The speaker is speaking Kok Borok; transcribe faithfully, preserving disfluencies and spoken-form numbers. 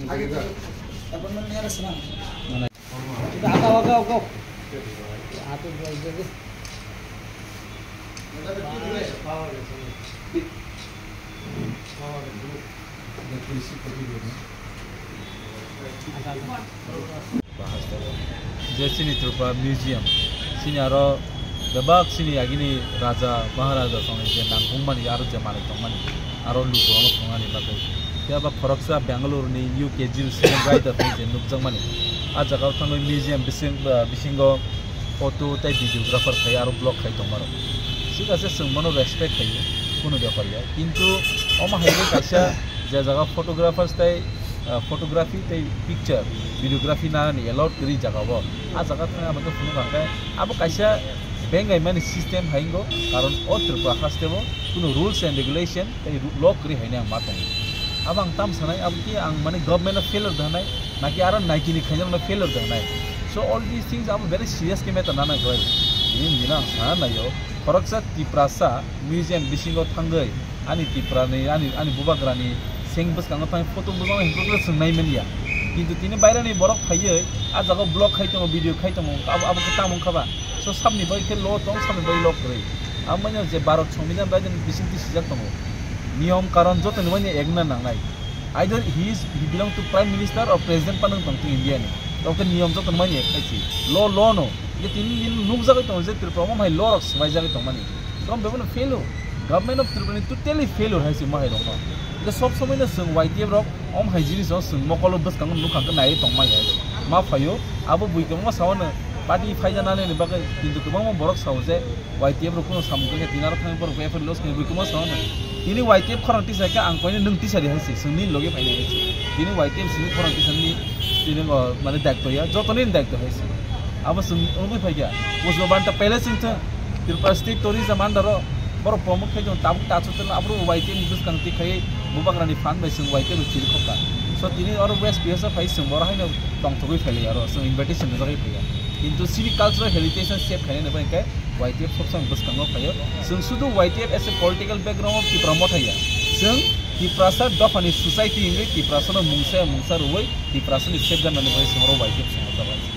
Appointment niya rasa na. Mana? Itu agak, agak, agak. Atu dua, dua, dua. Agak, agak. Je chini Tripura Museum, chini aro bebak chini agini raja, maharaja songni je nangkukmani aro je manwi tongmani, aro lukurokno phunuknani bagwi. Phiya ba khoroksa Bangalore ni U K G student rider hwnwi je nukjakmani. A jagao thangwi museum bising, ah, bisingo photo tei videographer khai aro vlog khai tongmarok. Thik ase, chwng bono respect khaio, kunu bepar ya. Kintu omo hai khe kaisa je jaga photographers tei ah, photography tei picture, videography nanani allowed kwrwi jagao. A jaga thangwi ang khe phunuk ang khe abo kaisa bengaimani system hai wngo, karon o Tripura haste o kunu rules and regulation tei ru-, law kwrwi haino ang ma tongo. Abo ang tam sanai, abo khe ang mane government no failure da hanai, naki aro naikini khainai no failure da hanai. So all these things abo very serious khe matter nana kwrwi. Bini bini ang sana naio, khoroksa Tiprasa museum bisingo thangwi ani Tiprani, ani, ani bubagrani seng bwskango thang photo bwskango himphru khe chwng nai manya. Kintu tini bairani borok phaiwi a jaga vlog khai tongo, video khai tongo, abo, abo khe tamo wngkha ba? So sabni bai khe law tong, sabni bai law kwrwi. Abo manya je Bharat Songbidan bai bising twi sijak tongo. Niyom karon jotoni manya egna nangnai. Either he is, he belong to Prime Minister or President panung tong to India ni. Tokhe niyom jotoni manya ek khai si. Law, law no. Ye tini din nukjagwi tongo je Tripura omo hai law rok swbaijagwi tongmani. Tong bebono fail o. Government of Tripura ni totally failure hai se mohai rok no. Ita sob somoi no chwng Y T F rok om hai jinis no chwng mokolo bwskango nukha khe naiwi tongma ya. Ma phaio, abo bui kwbangma sao no party phaijana nani bagwi, kintu kwbangma borok sao je Y T F rok kuno samung khe tini aro thangwi borok F I R loss khe bui kwbangma sao no. Tini Y T F khorang tisa khe ang koino nwng tisa di hai se, chwng nini loge phainai hai se. Tini Y T F simi khorang tisa ni tini o mane daitw ya, joto nini daitw hai se. Abo chwng wngwi phaikha. Pushpa Banta palace wngthung, Tripura State Tourism under o borok promote khai tongo, tabuk tachu tongla, abro Y T F ni bwskang twi khai bubagrani phan bai chwng Y T F no chiri khokha. So tini oro West Bihar phai chwng boro haino tongthogwi phailai aro chwng invitation rijagwi phaiya. Kintu chini cultural heritage no save khainani bagwi khe Y T F sob samung bwskango phaio. Chwng sudu Y T F as a political background o Tipra Motha ya. Chwng Tiprasa dophani society wngwi Tiprasa no mungsa mungsa rwui Tiprasa ni safeguard nani bagwi chwng oro Y T F chwng rijagwi.